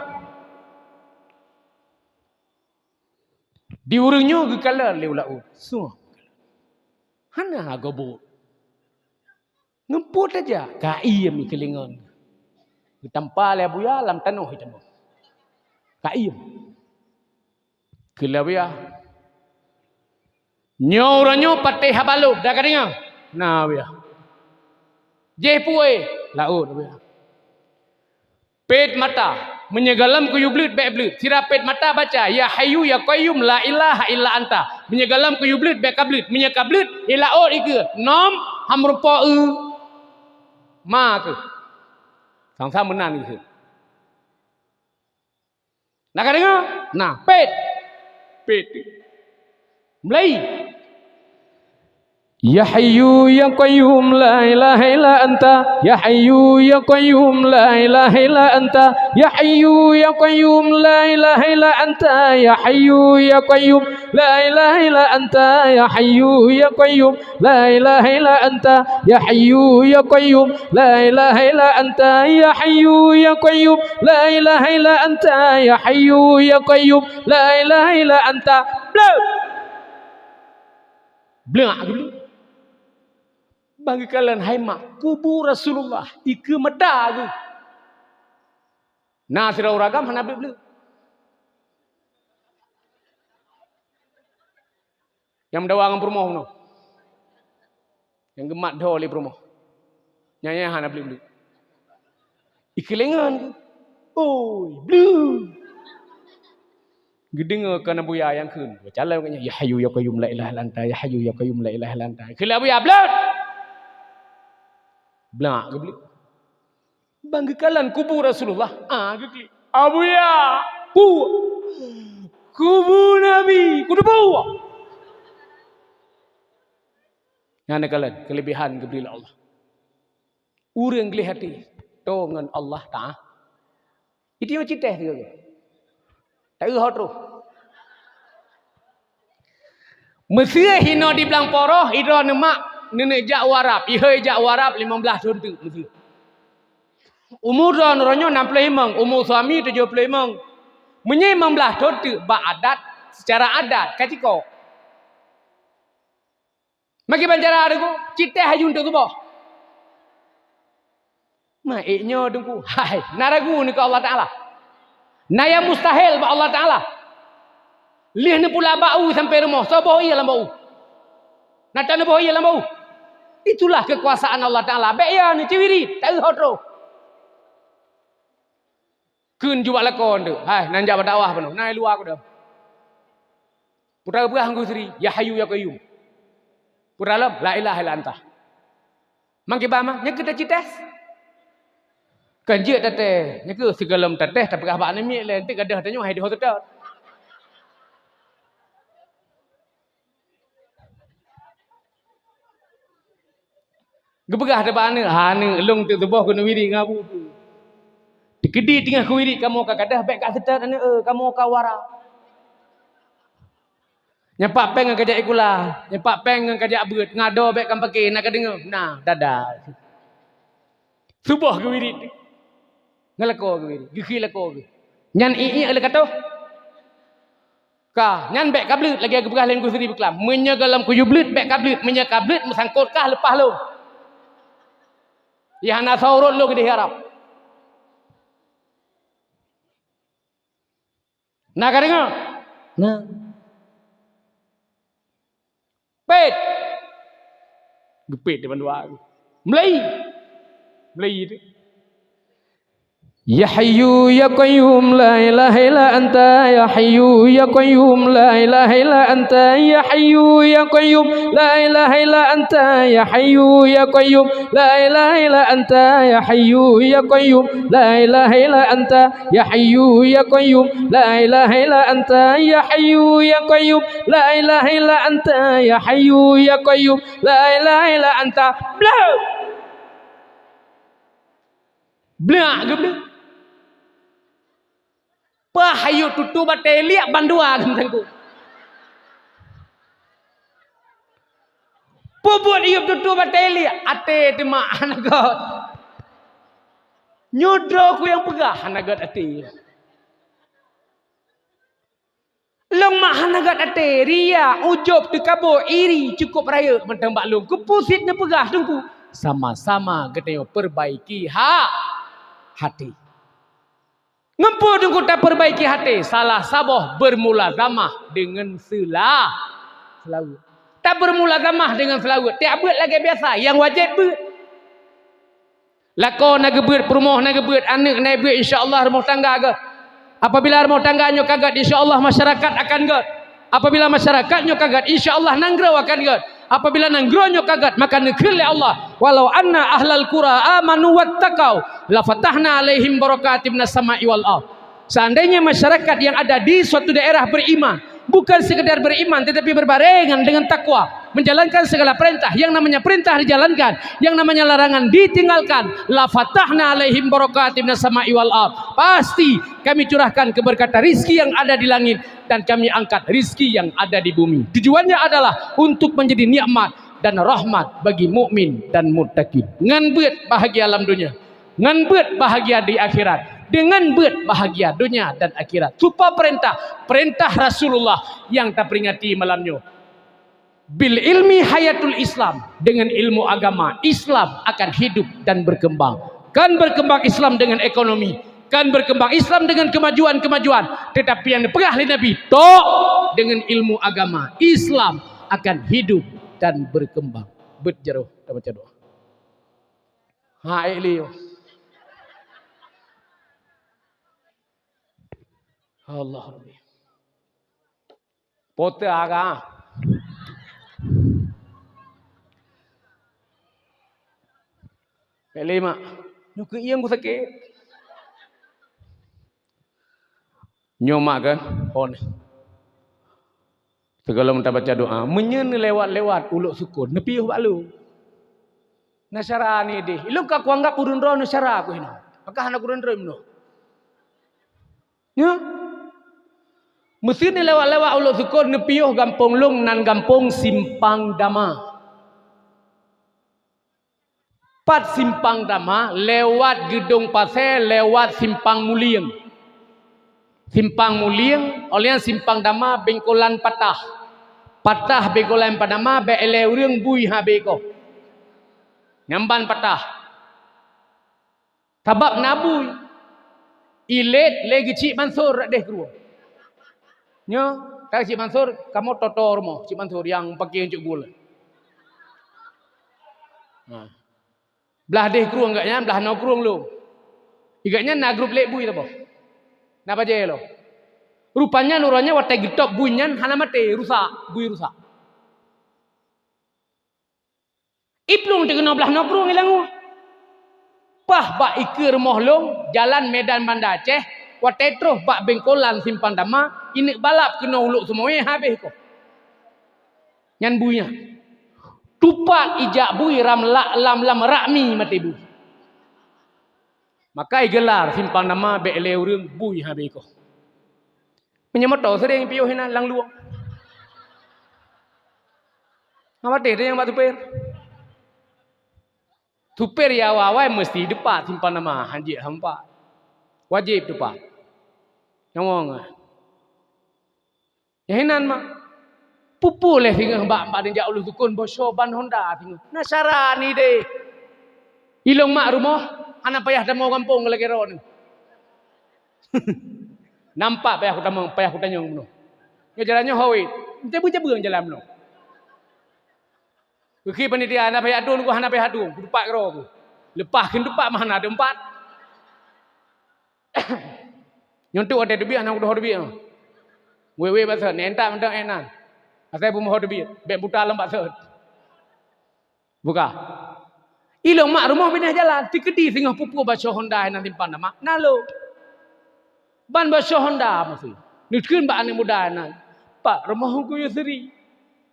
Di ureuëng nyoe geukalon lé u laôt. Suah. Hana gob. Ngon peue tajak? Ka iem ikeulingon. Geutampa lé Abuya lam tanoh itamong. Ka iem. Keu lé Abuya. Nyoe uroe nyoe patéh haba lôn, dak ka deungoe? Na, Abuya. Jéh puwoe, laôt, Abuya. Pét mata, meunyoe gohlom kuyue bleuet, bék bleuet. Sira pét mata baca, "Ya Hayyu Ya Qayyum la ilaha illa anta." Meunyoe gohlom kuyue bleuet, bék ka bleuet. Meunyoe ka bleuet, i laôt ikeue, nom, ha meurumpok eu. Ma keuh. Sang-sang meunan ikeue. Na ka deungoe? Na, pét. Pét. Mulai. Ya Hayyu Ya Qayyum la ilaha illa anta. Ya Hayyu Ya Qayyum la ilaha illa anta. Ya Hayyu Ya Qayyum la ilaha illa anta. Ya Hayyu Ya Qayyum la ilaha illa anta. Ya Hayyu Ya Qayyum la ilaha illa anta. Ya Hayyu Ya Qayyum la ilaha illa anta. Ya Hayyu Ya Qayyum la ilaha illa anta. Ya Hayyu Ya Qayyum la ilaha illa anta. Bleu. Bleu, bleu. Bang geukalon hai mak, kubu Rasulullah, ikeue mata geuh. Na sidroe ureuëng agam hana bleuet-bleuet. Nyang meudawa ngon peurumoh bunoe. Nyang geumat dho lé peurumoh. Nyan, nyan hana bleuet-bleuet. Ikeulingon. Oi, bleuet. Geudeungoe keu Abuya nyang kheun. Baca lom gobnyan, "Ya Hayyu Ya Qayyum la ilaha illa anta, Ya Hayyu Ya Qayyum la ilaha illa anta." Kheun lé Abuya, "Bleuet!" Blak geubleuet. Bang geukalon kubu Rasulullah, ah, geuklik. "Abuya, kubu, kubu Nabi, kubu." Nyan neukalon keulebihan geubri lé Allah. Ureuëng gleh até, toe ngon Allah Taala. Itu yang citeh tu. Tak eu troh. Meuseu hinoe di Blang Poroh, idroe neumak neuneuk jak u Arab, ihôi jak u Arab limong blaih thon teuk meuseu. Umu droe neuroe nyoe nam ploh limong, umu suami tujoh ploh limong. Meunyoe limong blaih thon teuk bak adat, secara adat ka ciko. Maki ban cara ragu, citeh aju untuk tuboh. Maik nyoe deungku, hai, na ragu neu keu Allah Taala. Na nyang mustahil bak Allah Taala. Lheueh neupula bak u sampai rumoh, soe boh ie lam bak u? Na tan boh ie lam bak u? Itulah kekuasaan Allah Taala. Bék ya ni ciwiri, tak eu troh. Kheun jubak lakoe tu, hai, nan jak badakwah peunoh, na luwa kudam. Putra geupeugah ngon Gusti, "Ya Hayyu Ya Qayyum." Putra lom, "La ilaha illa anta." Mangkiban mah, nyan keuh tacites. Kan jeuet tates, nyan keuh sigohlom tates, tapeugah bak aneuk miet lé, nanti gadoh tanyoe hai di hotel. Geupeugah teuh bak aneuk, "Aneuk, lôn teuk tuboh keuneuk wirit ngon abu." Teukeudi teungoh keuwirit kamoe ka gadoh, bék ka seutôt aneuk, eh, kamoe ka wara. Nyang pat péng ngon kajak sikula, nyang pat péng ngon kajak beuet, ngadoe bék kamoe paké, na kadeungoe, na, dada. Suboh geuwirit. Ngon lakoe geuwirit, geukheun lakoe geuh. Nyan iék-iék lé ka toh. Ka, nyan bék ka bleuet lagée geupeugah lé Gusti beukelam. Meunyoe gohlom kuyue bleuet, bék ka bleuet. Meunyoe ka bleuet, meusangkot kah leupah lôn. Yah hana saurot lôn keudeh Arab. Na kadeungoe? Na. Pét. Geupét di bandua. Mulai. Mulai tu. Ya Hayyu ya Qayyum, la ilaha illa anta, ya Hayyu ya Qayyum, la ilaha illa anta, ya Hayyu ya Qayyum, la ilaha illa anta, ya Hayyu ya Qayyum, la ilaha illa anta, ya Hayyu ya Qayyum, la ilaha illa anta, ya Hayyu ya Qayyum, la ilaha illa anta, ya Hayyu ya Qayyum, la ilaha illa anta, ya Hayyu ya Qayyum, la ilaha illa anta. Blah! Blak geubleuk. Pah ayub tutoe batée liek bandua geutanggong. Peubuet ayub tutoe batée liek, até teuma hana gét. Nyoe droe ku nyang peugah hana gét até. Lôn mak hana gét até, ria, ujub, teukabô, iri, cukup rayeuk mantong bak lôn. Keupeue cit neupeugah Teungku? Sama-sama geutanyoe perbaiki ha-, hati. Ngon peue Teungku taperbaiki hati? Salah saboh bermulazamah deungon seula-, seulaweuet. Tabermulazamah deungon seulaweuet. Tieb beuet lagée biasa, nyang wajéb beuet. Lakoe na geubeuet, peurumoh na geubeuet, aneuëk na geubeuet, insya Allah rumoh tangga gét. Apabila rumoh tangga nyoe ka gét, insya Allah masyarakat akan gét. Apabila masyarakat nyoe ka gét, insya Allah nanggroe akan gét. Apabila nanggroe nyoe ka gét, maka neukheun lé Allah, "Walau anna ahlal qura amanu wattaqau, lafatahna 'alaihim barakatim minas sama'i wal ardh." Seandainya masyarakat yang ada di suatu daerah beriman, bukan sekedar beriman, tetapi berbarengan dengan takwa, menjalankan segala perintah, yang namanya perintah dijalankan, yang namanya larangan ditinggalkan, "Lafatahna 'alaihim barakatim minas sama'i wal ardh." Pasti Kami curahkan keberkatan rizki yang ada di langit dan Kami angkat rizki yang ada di bumi. Tujuannya adalah untuk menjadi nikmat dan rahmat bagi mukmin dan muttaqin. Ngon beuet bahagia lam dunia. Ngon beuet bahagia di akhirat. Deungon beuet bahagia dunia dan akhirat. Tupa perintah, perintah Rasulullah nyang taperingati malam nyoe. "Bil ilmi hayatul Islam." Dengan ilmu agama, Islam akan hidup dan berkembang. Kan berkembang Islam dengan ekonomi, kan berkembang Islam dengan kemajuan-kemajuan. Tetapi nyang dipeugah lé Nabi, tok dengan ilmu agama, Islam akan hidup dan berkembang. Beuet jaroe, tabaca doa. Ha, ék liyo. Allah Rabbi. Pote aga. Ék lima. Nyoe keu ieng ku sakét. Nyoe mak kan? Oh, ni. Sigohlom tabaca doa, meunyoe neulewat-lewat ulok sukon, neupiôh bak lôn. Na syara ni deh. Ilôn ka kuanggab ureuëng droe neusyara ku hinoe. Maka hana kureueng droe meunoe. Nyoe. Meuseu neulewat-lewat ulok sukon, neupiôh gampông lôn nan gampông Simpang Dama. Pat Simpang Dama, lewat Geudong Pasé, lewat Simpang Mulieng. Simpang Mulieng, óh lheueh nyan Simpang Dama, Bengkolan Patah. Patah Bengkolan Dama, bèk ilée ureuëng bui habéh koh. Nyan ban patah. Sabab na bui. Ilét lé geuchik Mansur rot deh krueng. Nyoe, ka Cik Mansur, kamoe toto rumoh Cik Mansur nyang paké uncok gul. Ha. Blah deh krueng gobnyan, blah noe krueng lôn. Gobnyan na grup lét bui saboh. Na bajée lom. Rupanya uroe nyan watée geutôb bui nyan hana maté, rusak, bui rusak. Iplueng teukeunoe blah noe krueng ilang. Paih bak ikeue rumoh lôn, jalan Medan Banda Aceh, watée troh bak Bengkolan Simpang Dama, ineuk balap keunoe ulok seumue habéh koh. Nyan bui nyan. Tupat ijak bui ram la-, lam, lam rak mi maté bui. Maka igelar Simpang Dama bèk lé ureuëng bui habéh koh. Meunyoe moto sering piôh inan lam luwang. Hana maté teuh nyang bak supir. Supir ya awai-awai meusti deupat Simpang Dama, hanjeuet hampa. Wajéb deupat. Nyawong ah. Nyang hinan mak. Pupu lé singoh bak, bak neujak ulôn sukon boh soe ban honda singoh. Na syara ni deh. Ilong mak rumoh, hana payah tamong gampông lagée droeneuh. Nampak payah kutamong, payah kutanyong bunoe. Nyoe jalan nyoe hawét. Ente beujabeung jalan bunoe. Geukheun panitia, hana payah dong, hana payah dong. Kutupat keudroe ku. Leupah kheun tupat mah hana teumpat. Nyoe tu watèe teubiet hana kudoh teubiet. Wèe-wèe bak sot, neuintat mantong ék nan. Asai bumoe teubiet, bèk buta lom bak sot. Buka. Ilôn mak rumoh binéh jalan, tikeudi singoh pupue basoe honda nyang simpan na mak, na lôn. Ban basoe honda meusi. Neukheun bak aneuk muda nyan, "Pat rumoh Teungku Yusri?"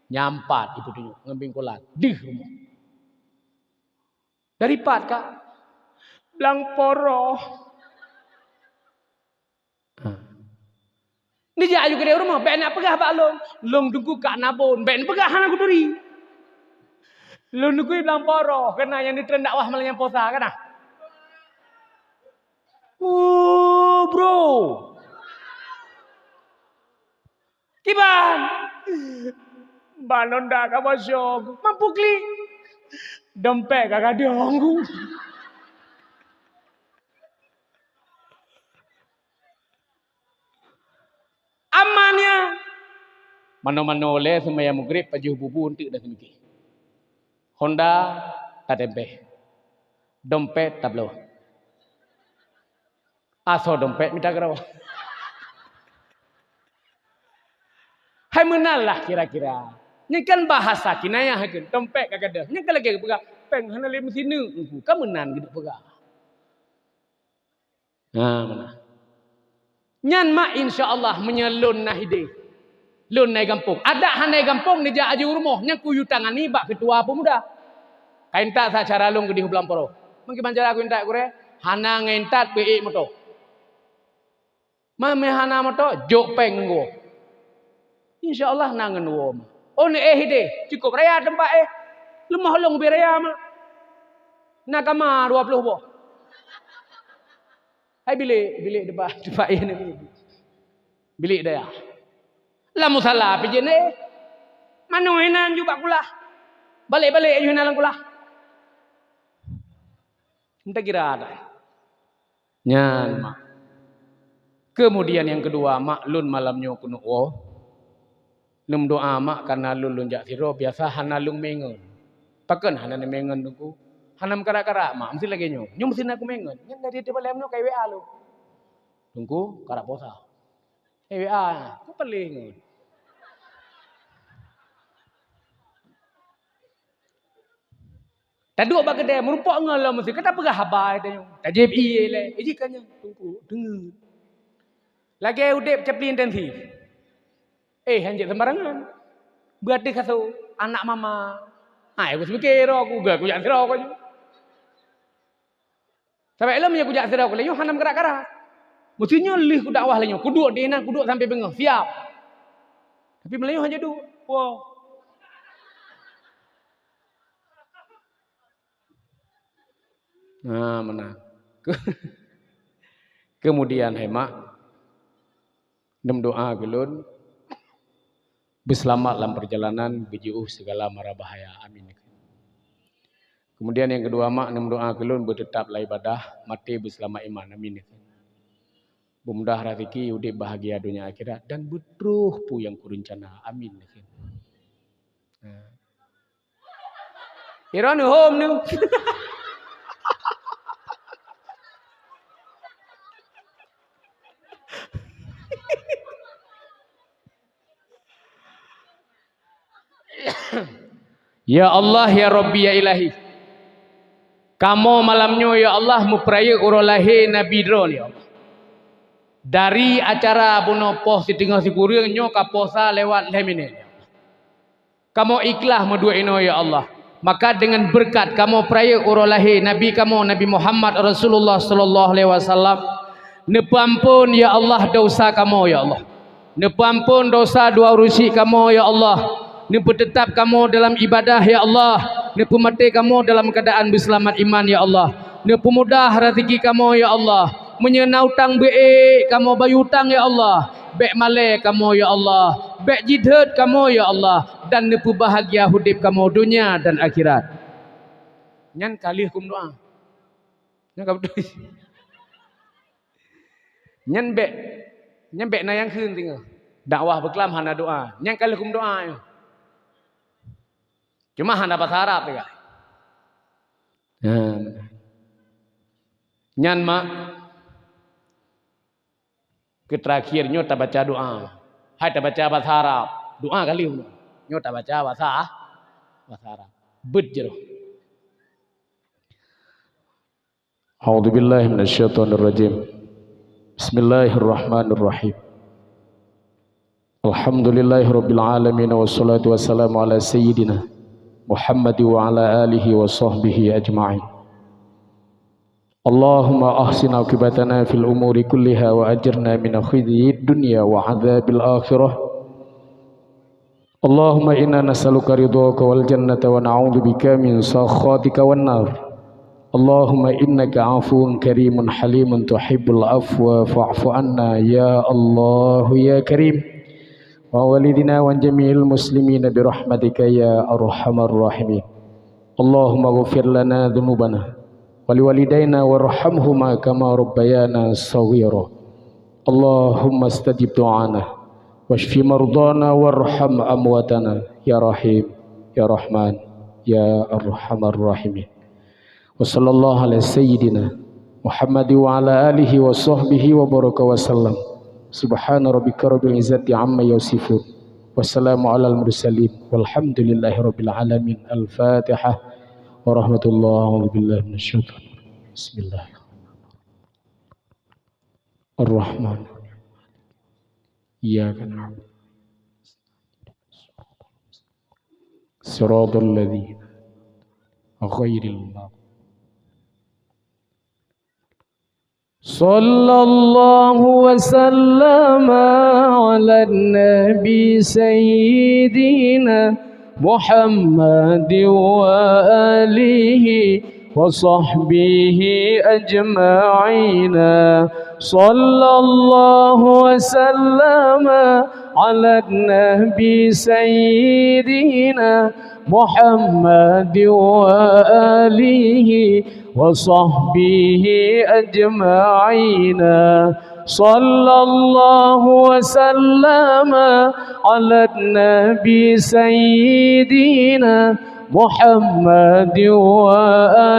Nyan pat ipeutunyok ngon bingkolan. Deuh rumoh. Dari pat ka? Blang Poroh. Ha. Neujak aju keudéh rumoh, bèk neuk peugah bak lôn, "Lôn Teungku ka na bon," bèk neupeugah, hana kuturi. "Lôn Teungku Blang Poroh," keu na nyang neutreun dakwah malam nyan posa, keu na. Oh, bro. Kiban? Ban honda ka bosong, mampu klik. Dompet ka gadong. Aman nyan. Manoe-manoe lé seumayang Maghrib pajoh bubu eunteuk dan seumike. Honda tatempeh. Dompet tabloe. Asoe dompet mita keudroe. Hai meunan lah kira-kira. Nyan kan bahasa kinayah kan. Dompet ka gadôh. Nyan kan lagèe geupeugah, "Péng hana lé meusineuk Teungku." Kan meunan geupeugah. Ha, meunan. Nyan mak, insya Allah, meunyoe lôn na idéh, lôn na i gampông. Adak hana i gampông, neujak aju rumoh, nyan kuyue tangani bak keutua peumuda. Ka intat sa cara lôn keudéh u Blang Poroh. Meukiban cara kuintat gurèe, hana ngon intat beu ék moto. Ma meuhana moto, jok péng ngon geuwoe. Insya Allah na ngon woe ma. Oh, neuéh idéh, cukôp raya teumpat éh. Leumoh lôn ubé raya ma. Na kama dua ploh boh. Hai bilék, bilék teumpat, teumpat éh na bilék. Bilék dayah. Lam musala pih jeuet neuéh. Manoe hinan ju bak kulah. Balek-balek ju hinan lam kulah. Entah kira ada. Nyan mak. Kemudian nyang keudua, mak, lôn malam nyoe keuneuk woe. Lôn meudoa mak, kareuna lôn, lôn jak sidroe biasa hana lôn mé ngon. Pakon hana neumé ngon Teungku? Hana meukarat-karat mak, meusti lagèe nyoe. Nyoe meusti na kumé ngon. Nyan dari teubalek nyoe ka i W A lôn. Teungku, karat posa. I W A, ku paleng ngon. Taduek bak keudè, meurumpok ngon lom meusi, ka tapeugah haba tanyoe. Tajép ié lé, iji ka nyan, Teungku, deungon. Lagèe udép capli intensif. Eh, hanjeuet sembarangan. Beuateueh kasô, anak mama. Hai, ku seumike roh ku, ga kujak sidroe ku nyoe. Sabab ilôn meunyoe kujak sidroe ku lé nyoe hana meukarat-karat. Meusti nyoe lheueh kudakwah lé nyoe, kuduek di inan, kuduek sampai beungoh, siap. Tapi meulayeue hana duek. Woe. Nah, meunan. Kemudian, hai mak, neumeudoa keu lôn, beuseulamat lam peurjalanan, beujiôh sigala mara bahaya. Amin. Kemudian nyang keudua, mak, neumeudoa keu lôn, beuteutap lam ibadah, maté beuseulamat iman. Amin. Beumudah raseuki, udép bahagia donya akhirat, dan beutroh peue nyang kureuncana. Amin. Nah. Droeneuh hom neuh. Ya Allah, ya Rabbi, ya Ilahi. Kamoe malam nyoe, ya Allah, meupeurayeuk uroe lahé Nabi Droeneuh, ya Allah. Dari acara bunoe poh siteungoh sikureueng nyoe ka posa lewat lhèe minèt. Kamoe ikhlas meuduek inoe, ya Allah. Maka deungon beureukat kamoe peurayeuk uroe lahé Nabi kamoe, Nabi Muhammad Rasulullah sallallahu alaihi wasallam, neupeuamphon, ya Allah, dosa kamoe, ya Allah. Neupeuamphon dosa dua urusi kamoe, ya Allah. Neupeuteutap kamoe dalam ibadah, ya Allah. Neupeumaté kamoe dalam keuadaan beuseulamat iman, ya Allah. Neupeumodah raseuki kamoe, ya Allah. Meunyoe na utang beu-ék kamoe bayeue utang, ya Allah. Bèk malèe kamoe, ya Allah. Bèk jidhôt kamoe, ya Allah. Dan neupeubahagia udép kamoe donya dan akhirat. Nyan ka lheueh keu meudoa. Nyan ka beutôi. Nyan bèk, nyan bèk na nyang kheun singoh. Dakwah beuklam hana doa. Nyan ka lheueh keu meudoa nyoe. Cuma hana basa Arab teuka. Nyan. Nyan mak, Keu terakhir nyoe tabaca doa. Hai tabaca bahasa Arab. Doa kali nyoe. Nyoe tabaca bahasa, bahasa Arab. Beuet jroh. A'udzubillahi minasyaitonirrajim. Bismillahirrahmanirrahim. Alhamdulillahirabbil alamin, wassalatu wassalamu ala sayyidina Muhammad wa ala alihi wa sahbihi ajma'in. Allahumma ahsin aqibatana fil umuri kulliha wa ajirna min khizyid dunya wa adzabil akhirah. Allahumma inna nas'aluka ridhaka wal jannata wa na'udzubika min sakhatika wan nar. Allahumma innaka afuwun karimun halimun tuhibbul afwa fa'fu anna ya Allah ya Karim. Wa walidina wa jami'il muslimina bi rahmatika ya arhamar rahimin. Allahumma ghfir lana dzunubana wa liwalidaina warhamhuma kama rabbayana shaghira. Allahumma stajib du'ana washfi mardana warham amwatana ya Rahim ya Rahman ya arhamar rahimin. Wa sallallahu ala sayyidina Muhammad wa ala alihi wa sahbihi wa baraka wa sallam. Subhana rabbika rabbil izzati amma yasifun. Wassalamu alal mursalin. Walhamdulillahi rabbil alamin. Al-Fatihah. Wa rahmatullah. A'udzu billahi minasyaitonir rajim. Bismillahirrahmanirrahim. Ar-Rahman. Iyyaka na'budu. Siratal ladzina ghairil maghdubi. Sallallahu wa sallama ala nabi sayyidina Muhammad wa alihi wa sahbihi ajma'in. Sallallahu wa sallama ala nabi sayyidina Muhammad wa alihi wa sahbihi ajma'in. Sallallahu wa sallama ala nabi sayyidina Muhammad wa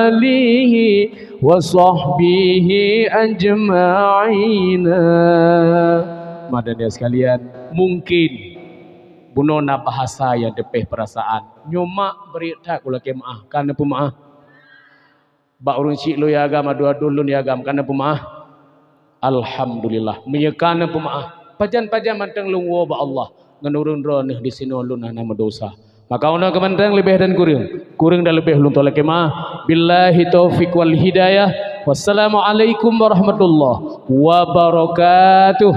alihi wa sahbihi ajma'in. Madan ya sekalian, mungkin bunoe na bahasa nyang teupeh peurasaan. Nyoe mak bri that ulôn lakée meu'ah, ka neupeumaah. Bak ureuëng syiek lôn nyang agam, adoe-adoe lôn nyang agam, ka neupeumaah. Alhamdulillah, meunyoe ka neupeumaah, pajan-pajan mantong lôn woe bak Allah, ngon ureuëng droeneuh disinoe lôn hana meudesya. Maka unoe keumantong leubeh dan kureueng, kureueng dan leubeh lôn lakée meu'ah. Billahi taufik wal hidayah. Wassalamualaikum warahmatullahi wabarakatuh.